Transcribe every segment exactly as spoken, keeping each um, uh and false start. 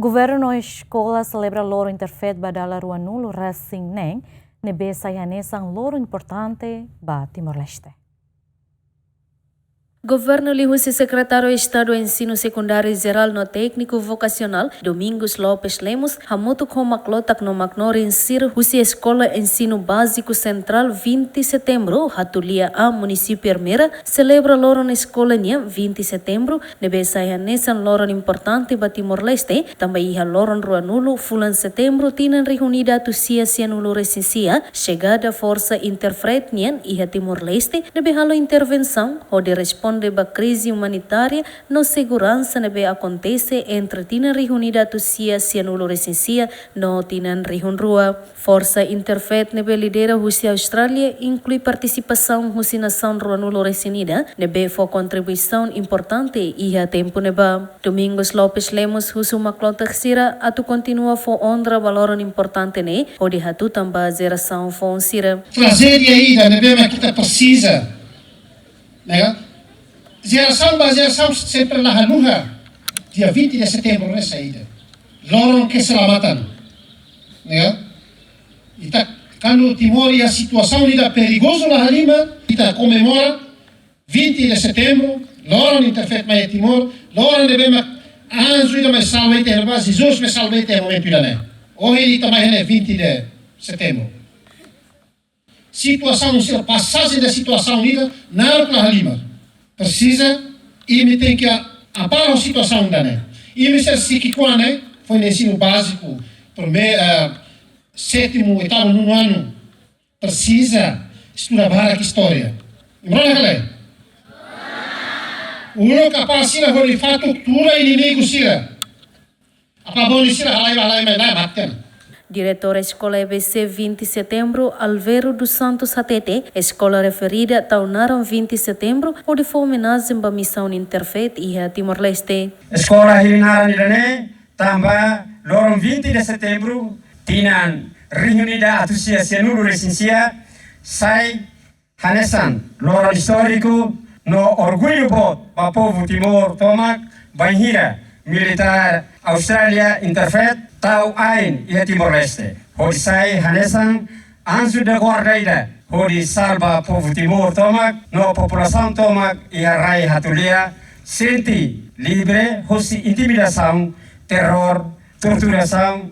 Governu no eskola selebra loron Interfet ba dala ruanulu resin neen, ne'ebé sai hanesan loron importante ba Timor-Leste. Governu liuhusi Sekretáriu Estadu Ensinu Sekundáriu Jerál no Tékniku Vokasionál, Domingos Lopes Lemos, hamutuk ho maklotak no maknorin sira husi Eskola Ensinu Báziku Sentrál vinte Setembru, Hatulia A, Munisípiu Ermera, selebra loron eskola nian vinte Setembru, ne'ebé sai hanesan loron importante ba Timor-Leste, tanba iha loron ruanulu fulan Setembru tinan rihun ida atus sia sianulu resin sia, xegada forsa Interfet nian iha Timor-Leste, ne'ebé halo intervensaun hodi responde ba krize umanitária no seguransa ne'ebé akontese entre tinan rihun ida atus sia sianulu resin sia no tinan rihun rua. Forsa Interfet ne'ebé lidera husi Austrália inklui partisipasaun husi nasaun ruanulu resin ida, ne'ebé fó kontribuisaun importante iha tempu ne'ebá. Domingos Lopes Lemos husu maklotak sira atu kontinua fó onra ba loron importante ne'e, hodi hatutan ba jerasaun foun sira. Trajédia ida ne'ebé mak ita presiza, ne'e? Jerasaun ba jerasaun sempre la haluha dia vinte de Setembru ne'e saida. Loron keselamatan, ne'e? Ita, kuandu Timor iha situasaun ida perigozu la halimar, ita komemora vinte de Setembru, loron Interfet mai Timor, loron ne'ebé mak anju ida mai salva ita iha ne'ebá, Jesus mai salva ita iha momentu ida-ne'e. Ohin ita mai iha ne'e vinte de Setembru. Situasaun sira, pasajen de situasaun ida naruk la halimar. Presiza, imi tenke a-, apara situasaun ida-ne'e. Imi sira ki'ikoan ne'e, foin ensinu báziku, prime-, eh, sétimu, oitavu, nonu anu. Presiza estuda barak istória. Imi rona ka lae? Uluk apá sira hodi fatuk tura inimigu sira. Apá boni sira halai, halai mai la mate. Diretór Eskola E B C vinte Setembru, Alvero dos Santos hatete, eskola referida tau naran vinte Setembru, hodi fó omenajen ba misaun Interfet iha Timor-Leste. Eskola hili naran ida-ne'e, tanba loron vinte de Setembru, tinan rihun ida atus sia sianulu resin sia, sai hanesan loron istóriku no orgullu boot ba povu Timor tomak, bainhira militár Austrália Interfet tau ain iha Timor-Leste, hodi sai hanesan anju da guarda ida, hodi salva povu Timor tomak no populasaun tomak iha rai Hatulia, sente livre husi intimidasaun, terror, torturasaun,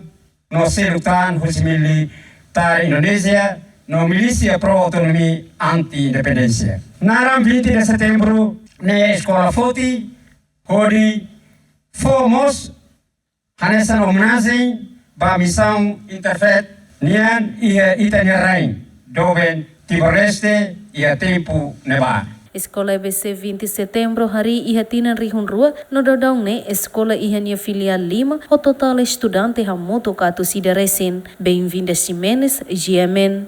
no seluk tan husi militár Indonézia no milísia pro-autonomia anti-independénsia. Naran vinte de Setembru ne'e eskola foti hodi fó mós hanesan omenajen ba misaun Interfet nian iha ita-nia rain doben Timor-Leste iha tempu ne'ebá. Eskola E B C vinte Setembru harii iha tinan rihun rua, no daudaun ne'e eskola iha nia filiál lima, ho totál estudante hamutuk atus ida resin. Benvinda Ximenes, G M N.